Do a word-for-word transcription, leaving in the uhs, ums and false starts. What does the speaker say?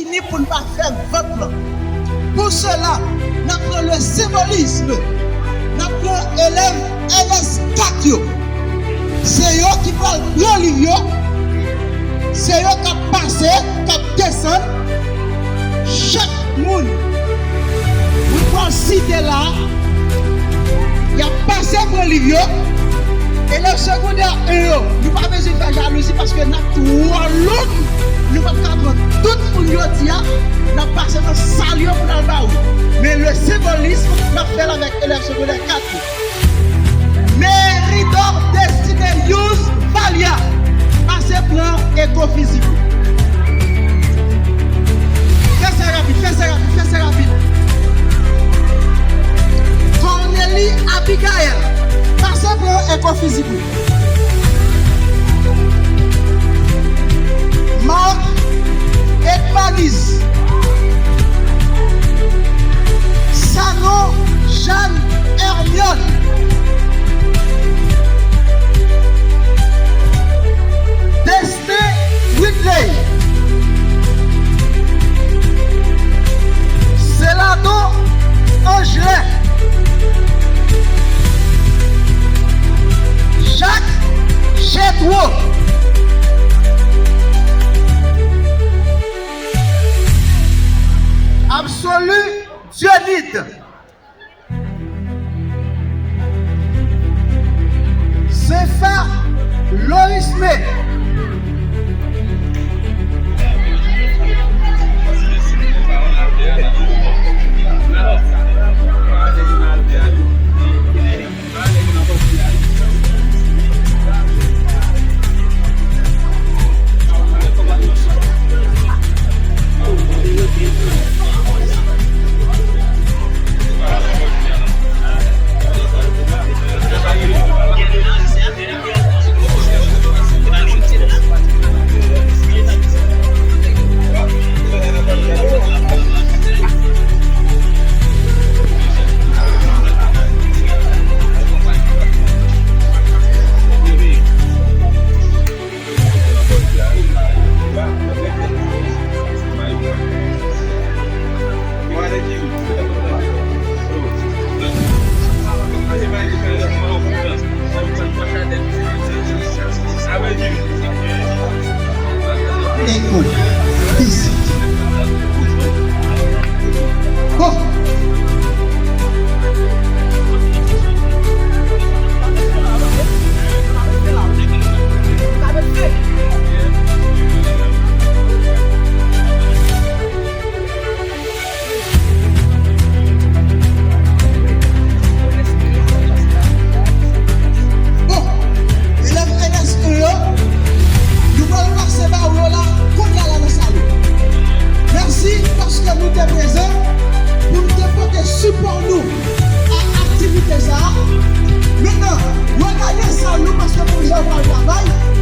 Ni pou n pa fè vant lan. Pou sela, n ap pran le senbolism. N ap pran elèv L S kat yo. Se yo ki pral pran liv yo. Se yo k ap pase, k ap desann. Chak moun mwen pral site la, y ap pase pran liv yo. Elèv segondè en yo, nou pa bezwen fè jalouzi paske n ap twò long. Nou p ap ka pran tout moun jodi a, n ap pase nan sal yo pou n al ba yo. Men le senbolism, n ap fè l avèk elèv segondè kat yo. Meridor Destiné Yous Valia, pase pran eko fizik ou. Fè sa rapid, fè sa rapid, fè sa rapid. Cornely Abigaël, pase pran eko fizik ou. Marc Edmanis. Sanon Jeanne Hermione. Destin Whitley. Celado Angelin. Jacques Jedro. Absolu Dionide. Zenfa Lorisme. Eko. Isit. Oh. Bon, elèv N S E yo, nou pral pase ba yo la, kounye a la nan sal yo. Mèsi paske nou te prezan pou nou te pote sipò nou a aktivite sa a. Mentnan, regade sal nou paske pou yo pral travay.